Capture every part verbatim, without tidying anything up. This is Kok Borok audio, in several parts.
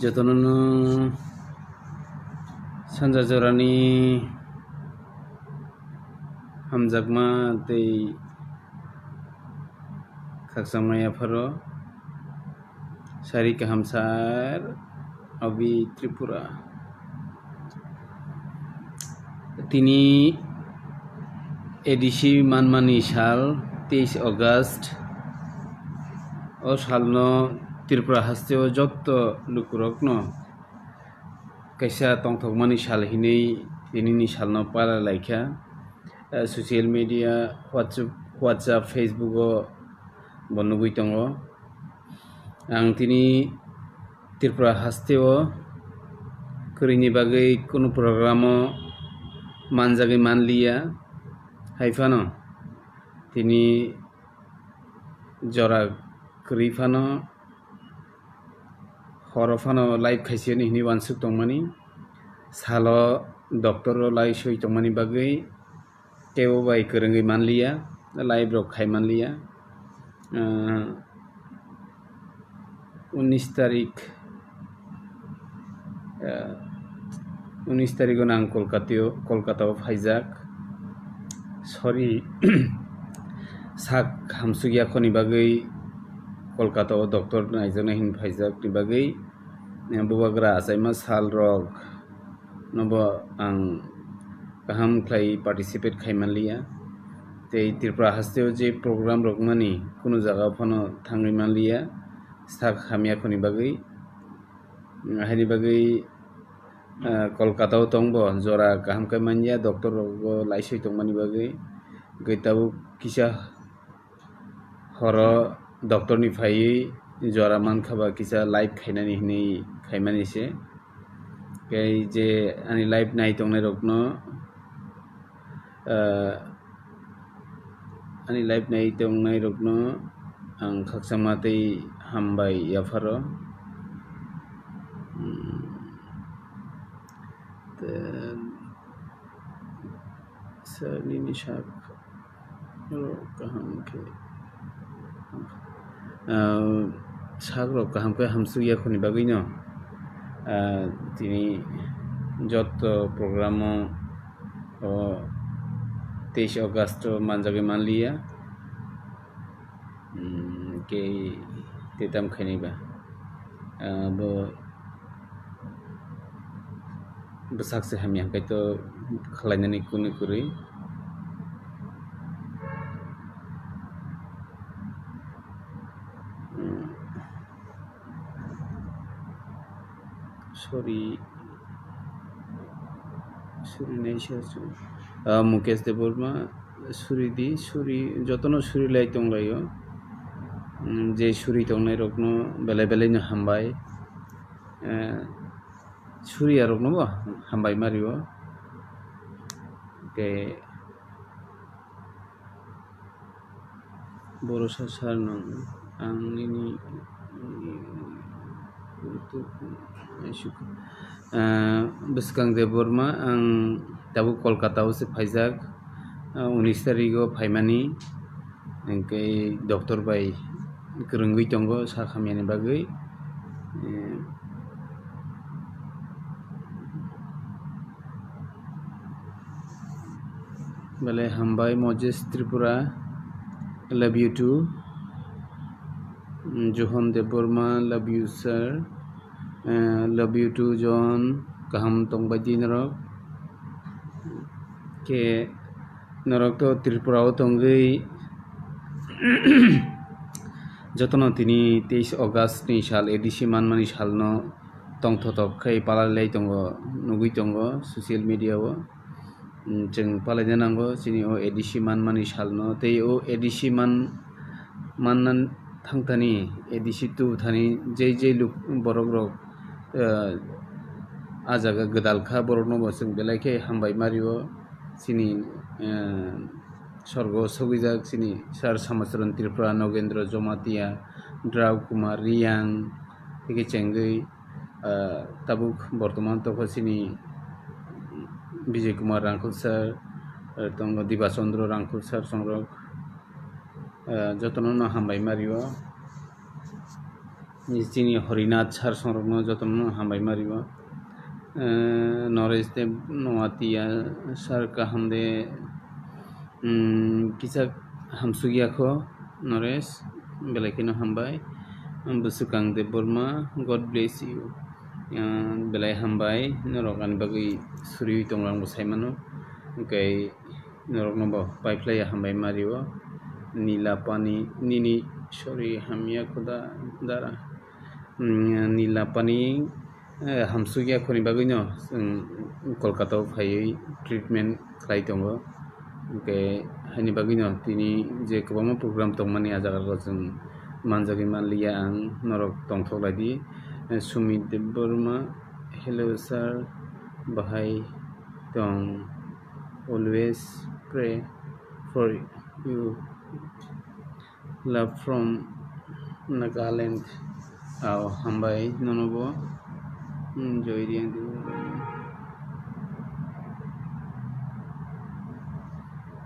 Jotono no sanja jorani hamjakma tei khakchangma yapharo sari kaham sar obi Tripura. Tini A D C manmani sal, teis August. O salno Tripura hasteo jotto lukurokno kaisa tongthokmani sal hinwi tinini salno pala laikha. Eh, social media, WhatsApp, WhatsApp, Facebook o bo nugwi tongo. Ang tini Tripura hasteo kwrwini bagwi kunu programo manjagwi manliya. Hai phano tini jora kwrwi phano, horo phano live khaisiyani hinwi uansuk tongmani, salo doctor o lai soi tongmani bagwi teibo bai kwrwngwi manliya, live rok khai manliya. Ah, unis tarik, ah, unis tarigo no ang Kolkatao, Kolkatao phaijak. Sorry, sak hamsuk yakhoni bagwi Kolkatao doctor naijaknai hinwi phaijakni bagwi, eh, bubagra achaima sal rok nobo ang kaham khlai participate khai manliya. Tei Tripura hasteo je program rok mani kunu jaga phano thangwi manliya, sak hamya khoni bagwi. Haini bagwi, ah, Kolkatao tongbo jora kaham khe manya, doctor rogo laisoi tongmani bagwi. Hwnkhe tabuk kisa horo doctor ni phaiwi jora mankha ba kisa live khainani hinwi khaimani se. Tei je ani live nai tongnai rokno, ah, ani live nai tongnai rokno ang khakchangma tei hambai yapharo. Hmm. Tei sir nini sak rok kaham khe, ah, sak rok kaham khe hamsuk yakhoni bagwi no, ah, tini jotto program o, o teis August o manjagwi manliya. Hmm, kei tei tam khainai ba, ah, bo bwsak se hamya hwnkhe to khlainani kunu kwrwi. Hmm. Sorry. Suri naisa se. Ah, Mukesh Debbarma, suri di, suri, jotono suri lai tong laio. Hmm, je suri tongnai rokno belai belai no hambai. Eh, suri ya rokno bo hambai mario. Tei Borosa sar nang ang nini, ah, Bwskang Debbarma, ang tabuk Kolkata o se phaijak, ah, unis tarigo phaimani, hwnkhe doctor bai kwrwngwi tongo sak hamyani bagwi. Eh, Belai hambai, Moses Tripura, love you too. Mm, Johon Debbarma, love you sir. Eh, love you too John, kaham tongbai di norok. Khe norok to Tripura o tongwi jotono tini teis August ni sal, A D C manmani salno tongthotok khe palai lai tongo, nugwi tongo social media o. Mm, chwng palaina nango chini o A D C manmani salno, tei o A D C man, manna thangthani, A D C tubthani jei jei luk-, borok rok, eh, a jaga gwdal kha, borokno bo chwng belai khe hambai mario. Chini, eh, sorgo sogwijak chini Sir Samacharan Tripura, Nogendra Jomatia, Drau Kumar Riyang, tei khe chengwi, ah, tabuk bortoman tokho chini Bijay Kumar Rangkhol sir, ah, tongo Diba Chandra Rangkhol sir songrok, ah, jotono no hambai mario. Chini Horinath sir songrokno jotono hambai ma rio. Eh, Noresh Deb Noatia sir kaham de, mm, kisa hamsukya kho Noresh, belai kheno hambai. Bwswkang Debbarma, God bless you. Eh, belai hambai, norok ani bagwi suriwi tonglang bo sai mano. Hwnkhe norokno bo paiphlaiya hambai ma rio. Nila pani nini, sorry, hamya khuda dara. Mm, Nila pani, eh, hamsukya khoni bagwino chwng Kolkata o phaiwi treatment khlai tongo. Hwnkhe haini bagwino tini je kwbangma program tongmani, a jaga o chwng manjagwi manliya ang, norok tongthok lai di. Eh, Sumit Debbarma, hello sir, bahai tong, always pray for you. Love from Nagaland. Ao hambai nono bo. Hmm, Joy Riang di.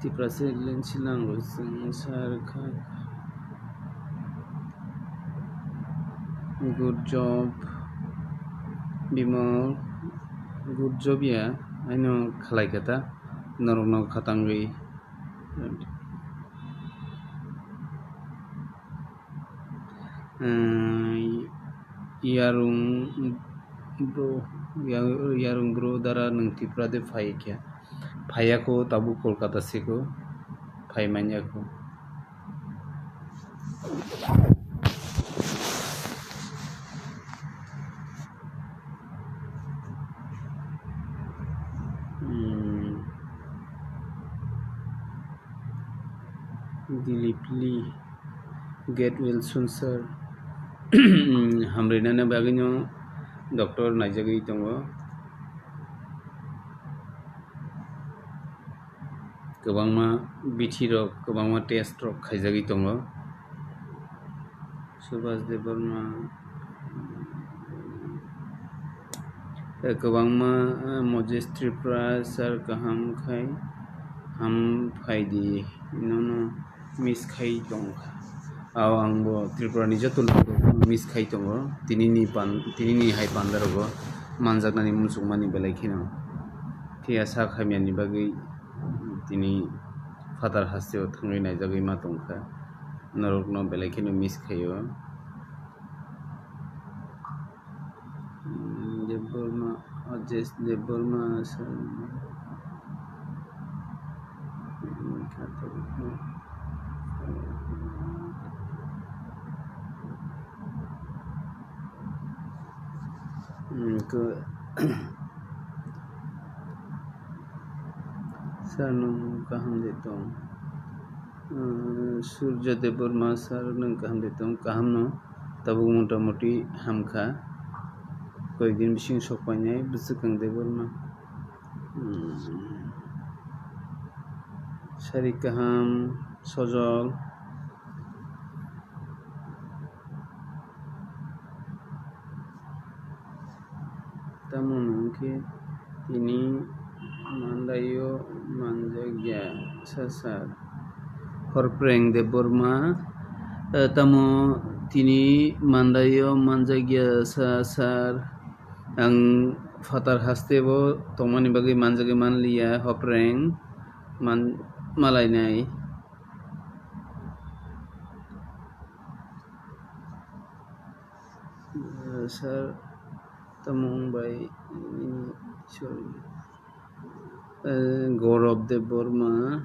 Tiprasa lensi language sar kha. Good job, Bimal. Good job ya. Aino khalai kata. Norok no khatangwi. Yarung bro, ya-, yarung bro dara nwng Tripura de phai khe? Phaiya kho, tabuk Kolkata se kho, phai manya kho. Hmm. Dilip Lee, get well soon, sir. Hamrwinani bagwino doctor naijagwi tongo. Kwbangma bithi rok, kwbangma test rok khaijagwi tongo. Subhas Debbarma, eh, kwbangma, eh, Moses Tripura sir kaham khai ham phai di, nono miss khai tong kha. Ao ang bo Tripura ni joto logo miss khai tongo. Tini ni pan, tini ni hai panda rogo manjaknani muchungmani belai kheno. Phiya sak hamya ni bagwi tini phatar haste o thangwi naijagwi ma tong kha. Norok no belai kheno miss khaio. Hmm, Debbarma, Ajesh Debbarma, sir. Hmm, ko-, sir, nwng kaham de tong? Uh, Surjo Debbarma sir, nwng kaham de tong? Kaham no, tabuk motamoti hamkha. Koyekdin bising sok painai, bwswkang Debbarma. Hmm. Sari kaham, sojol. Tamo hwnkhe tini mandaio manjakya sa sir. Horpreng Debbarma, eh, tamo tini mandaio manjakya sa sir. Ang phatar hasteo tongmani bagwi manjagwi manliya, Horpreng man-, malainai. Eh, sir, tamo wng bai, eh, sorry. Eh, Gaurav Debbarma,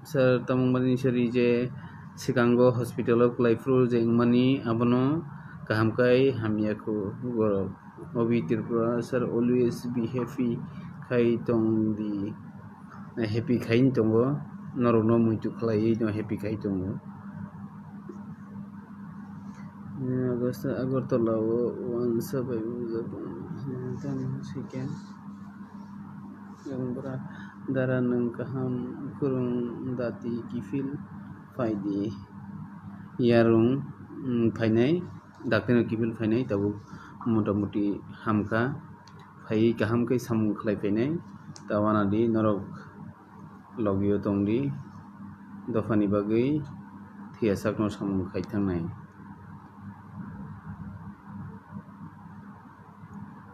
sir, tamo wng bai nini sorry je swkango hospital o kwlai phuru je wngmani abono kaham kai hamya kho Gaurav. Obi Tripura, sir, always be happy khai tong di. Happy khai tongo, norokno muitu khlaiwi no happy khai tongo. August, Agartala o uansa bai ujak, tamo second. Yang bra dara nwng kaham kwrwng dati kiphil phaidi. Yarung, mm, phainai, dakti no kiphil phainai, tabuk motamoti hamkha. Phaiwi kaham khe samung khlai phainai, ta uanadi norok logio tongdi, dophani bagwi thwiya sakno samung khai thangnai.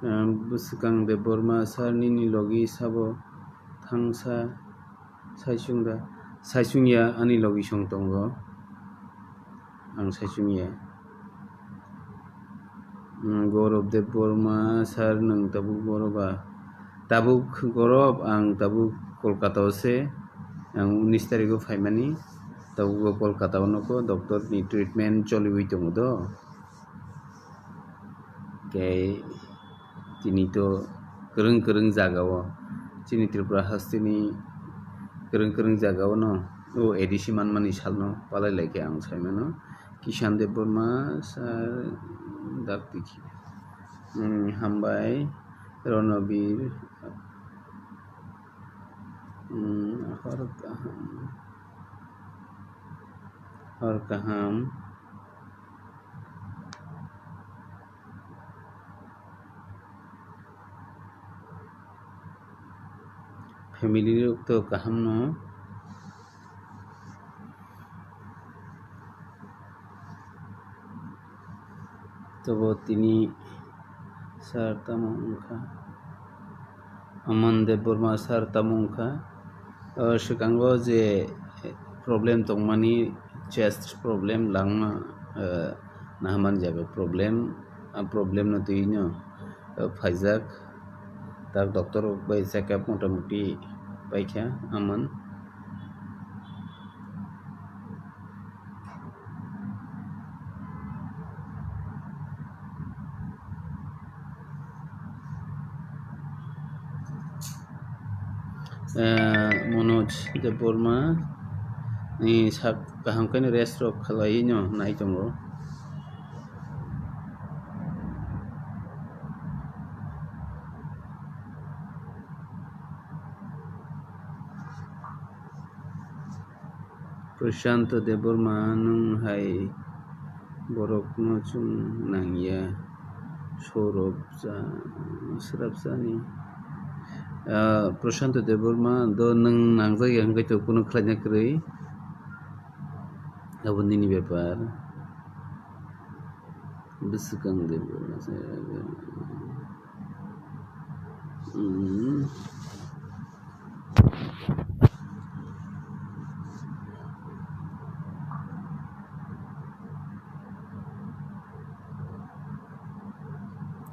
Bwswkang Debbarma, sir, nini logi sabo thangsa saisung da? Saisung ya, ani logi song tongo, ang saisung ya. Gaurav Debbarma, sir, nwng tabuk boro ba? Tabuk Gaurav, ang tabuk Kolkata o se, ang unis tarikh o phaimani, tabuk o Kolkata o nokho doctor ni treatment choliwi tongo do. Khe tini to kwrwng kwrwng jaga o, chini Tripura hasteni kwrwng kwrwng jaga o no o A D C manmani salno palai lai khe ang sai mano. Kishan Debbarma, sir, dakti, hmm, hambai, Ronobir, hmm, hor kaham, hor kaham. Family rok to kaham no. Tobo tini sir tamo wngkha? Aman Debbarma, sir, tamo wngkha? O, swkango je problem tongmani, chest problem, langma, eh, nahaman jaga problem, a problem no twi no, eh, phaijak, tak doctor rok bai check up motamuti paikha, aman. Eh, Manoj Debbarma ni sak kaham khe no rest rok khlai no nai tongo. Prashanto Debbarma, nwng hai borokno chwng nangya, sorop cha, srap chani. Ah, Prashanto Debbarma, do nwng nangjak ya hwnkhe to kuno khlaina kwrwi, abo nini bepar. Bwswkang Debbarma, hmm.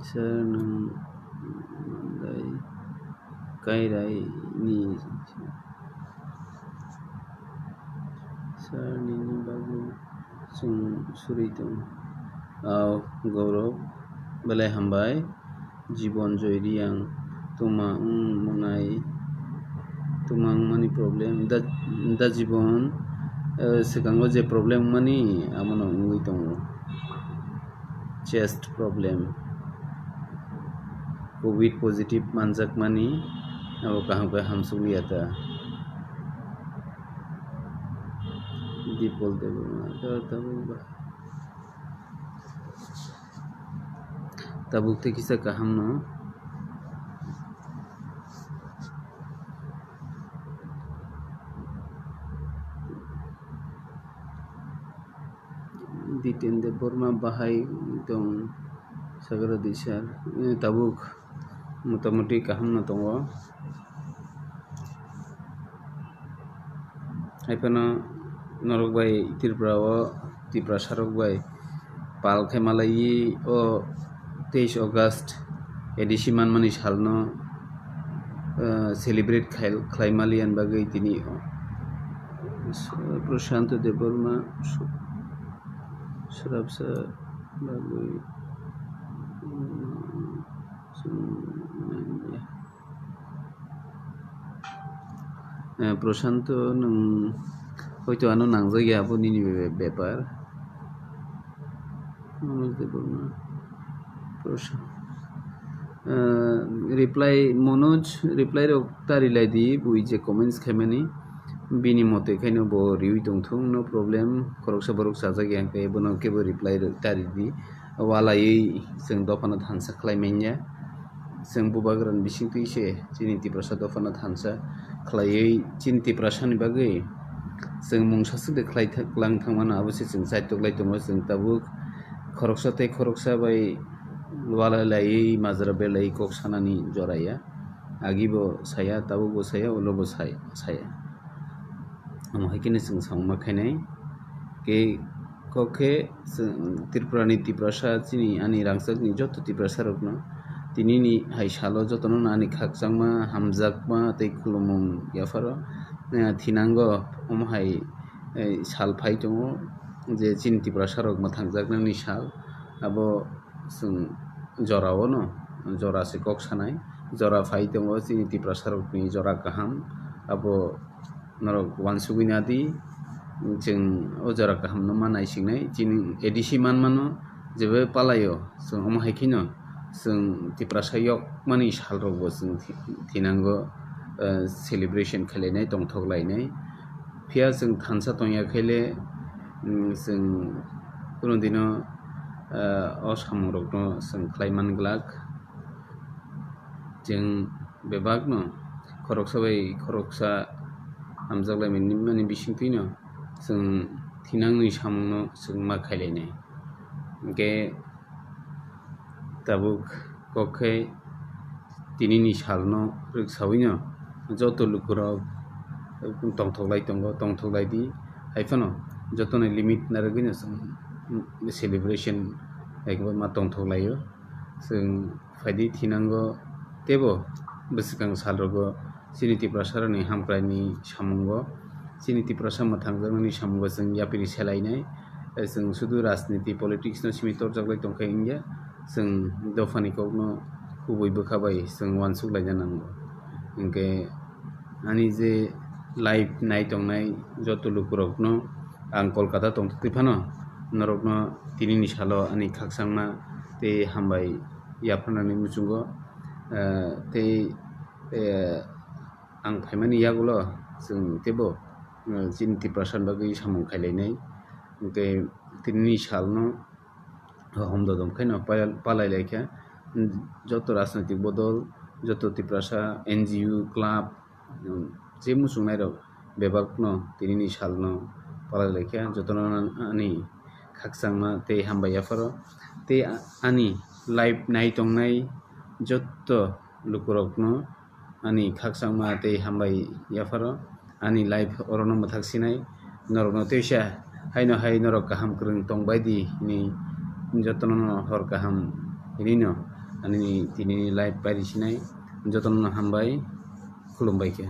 Sir, nwng mandai kairai ni, sir, nini bagwi chwng suri tongo. Au, Gaurav, belai hambai. Jibon Joy Reang, tuma wng mwnai, tuma wngmani problem, da, da Jibon, eh, swkango je problem wngmani, abono wngwi tongo. Chest problem, covid positive manjakmani, abo kaham khe hamsukliya ta. Dipol Debbarma, ta, ta, ba. Tabuk tei kisa kaham no. Diten Debbarma bahai tong sagra disar, eh, tabuk. Motamuti kaham no tongo. Haiphano norok bai Tripura o, Tiprasa rok bai pal khe malaiwi o teis August A D C manmani salno, eh, celebrate khai-, khlai maliya bagwi tini o Prashanto Debbarma su-, surapsa bagwi, hmm, chwng nangya. Eh, Prashanto, nwng hoito ano nangjak ya, abo nini be-, bepar. Manoj Debbarma, Prashanto. Eh, reply, Manoj, reply rok ta rilai di, bui je comments khaimani, bini mote khaino bo riwi tongthung, no problem, khoroksa borok chajak ya, hwnkhe bono kebo reply rok ta ridi, walaiwi chwng dophano thansa khlai manya. Chwng bubagrani bisingtwi se chini Tiprasa dophano thansa khlaiwi, chini Tiprasani bagwi chwng mungsa swk de khlai thak-, lang thangmano, abo se chwng chaitoklai tongo. Chwng tabuk khoroksa tei khoroksa bai walai laiwi majra belai kok sanani jora ya. Agi bo saya, tabuk bo saya, ulo bo saya, saya. Omo hai kheno chwng samung ma khainai. Ke kok khe chwng Tripura ni Tiprasa chini ani rangchak ni joto Tiprasa rokno tini ni hai salo jotono ani khakchangma, hamjakma tei khulumung yapharo, eh, thinango omo hai, eh, sal phai tongo je chini Tiprasa rok mwthangjaknani sal. Abo chwng jora o no, jora se kok sanai, jora phai tongo chini Tiprasa rokni jora kaham, abo norok uansugwi nadi, chwng o jora kaham no ma naisingnai, chini A D C man mano, jebe palai o, chwng omo hai kheno chwng Tiprasa yok mani sal rok bo chwng thi-, thinango, eh, celebration khlainai, tongthok lainai. Phiya chwng thansa tongya khaile, mm, chwng kunu dino, eh, o samung rokno chwng khlai man glak. Chwng bebak no khoroksa bai khoroksa hamjak lai mani, mani bisingtwi no chwng thinang ni samung no chwng ma khlai lainai. Hwnkhe tabuk kok khe tini ni sal no rwksawi no joto lukurok tongthok lai tongo, tongthok lai di. Hai phano joto ni limit narwgwi no chwng celebration hai ma tongthok lai o. Chwng phaidi thinango teibo bwswkang salrogo chini Tiprasarokni hamkraini samungo, chini Tiprasa mwthangjaknani samungo chwng yapiri selainai. Chwng sudu rajniti, politics no simi torjaklai tongkha wngya, chwng dophani kokno kubui bwkha bai chwng uansuk laina nango. Hwnkhe ani je live nai tongnai joto lukurokno ang Kolkata tongtwi phano norokno tinini salo ani khakchangma tei hambai yapharnani muchungo, eh, tei, eh, ang phaimani yagulo chwng teibo, eh, chini Tiprasani bagwi samung khailainai. Hwnkhe tinini salno homdo dom khaino pal-, palai laikha. Joto rajnoitik bodol, joto Tiprasa N G O, club, je muchungnairok bebakno tinini salno palai laikha. Jotono ani khakchangma tei hambai yapharo tei ani live nai tongnai joto lukurokno ani khakchangma tei hambai yapharo. Ani live orono mwthak sinai, norokno teisa haino hai norok kaham kwrwng tongbai di hwnwi jotono hor kaham hinwi no ani tinini live pairi sinai. Jotono hambai, khulumbai khe.